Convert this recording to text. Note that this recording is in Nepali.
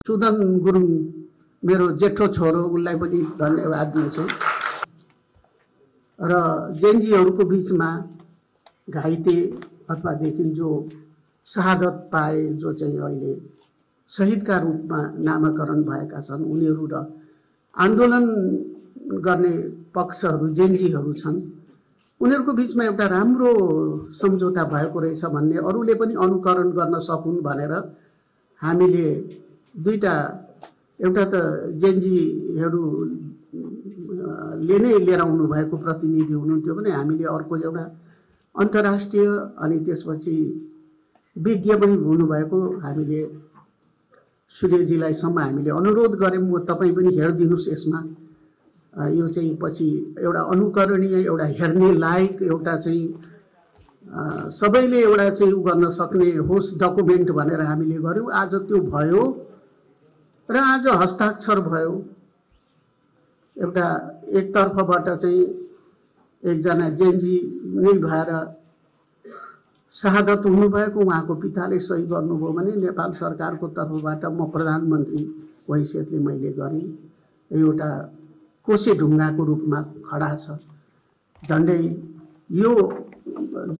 सुदन गुरुङ मेरो जेठो छोरो, उसलाई पनि धन्यवाद दिन्छु। र जेनजीहरूको बिचमा घाइते अथवादेखि जो शहादत पाए, जो चाहिँ अहिले शहीदका रूपमा नामाकरण भएका छन्, उनीहरू र आन्दोलन गर्ने पक्षहरू जेनजीहरू छन्, उनीहरूको बिचमा एउटा राम्रो सम्झौता भएको रहेछ भन्ने, अरूले पनि अनुकरण गर्न सकुन् भनेर हामीले दुईटा, एउटा त जेनजीहरूले नै लिएर आउनु भएको प्रतिनिधि हुनुहुन्थ्यो भने हामीले अर्को एउटा अन्तर्राष्ट्रिय अनि त्यसपछि विज्ञ पनि हुनुभएको हामीले सूर्यजीलाईसम्म हामीले अनुरोध गऱ्यौँ, तपाईँ पनि हेरिदिनुहोस् यसमा। यो चाहिँ पछि एउटा अनुकरणीय, एउटा हेर्ने लायक, एउटा चाहिँ सबैले एउटा चाहिँ उ गर्न सक्ने होस् डकुमेन्ट भनेर हामीले गऱ्यौँ। आज त्यो भयो र आज हस्ताक्षर भयो। एउटा एकतर्फबाट चाहिँ एकजना जेनजी नै भएर शहादत हुनुभएको उहाँको पिताले सही गर्नुभयो भने नेपाल सरकारको तर्फबाट म प्रधानमन्त्री हैसियतले मैले गरेँ। एउटा कोसे ढुङ्गाको रूपमा खडा छ। झन्डै यो